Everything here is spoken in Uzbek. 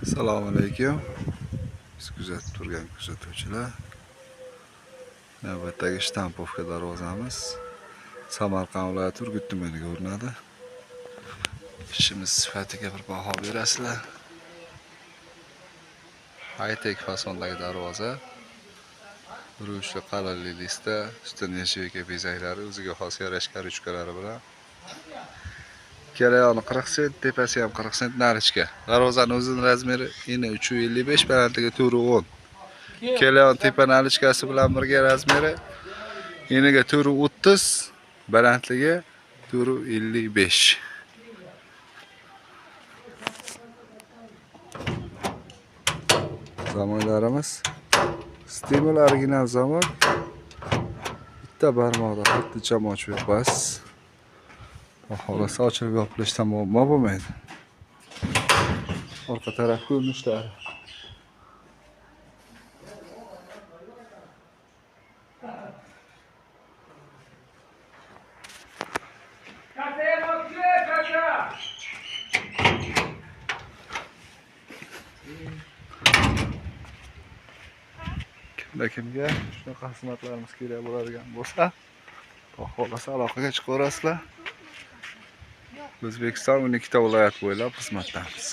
Assalomu alaykum. Biz kuzatib turgan kuzatuvchilar. Navbatdagi shtampovka darvozamiz Samarqand viloyati Urgut tumaniga urinadi. Ishimiz sifatiga bir baho berasizlar. High-tech fasondagi darvoza. Urushli qalinli lista, ustida nechta bezaklari, o'ziga xos yarashgan ruchkalari bilan. Ikkala yoni 40 sent, tepasi ham 40 sent narichka. Darvozaning o'zining razmeri eni 3.55, balandligi 4.10. Ikkala yon tepa narichkasi bilan birga razmeri eniga 4.30, balandligi 4.55. Zamonlarimiz Stimul original zamok. Bitta barmoqda xuddi jam ochib yopasiz. Xohlasa ochilib yopilishdan muammo bo'lmaydi. Orqa taraf ko'rinishlari. Kimda kimga shunaqa xizmatlarimiz kerak bo'ladigan bo'lsa, xohlasa aloqaga chiqaverasizlar. O'zbekiston 12 ta viloyat bo'ylab xizmatdamiz.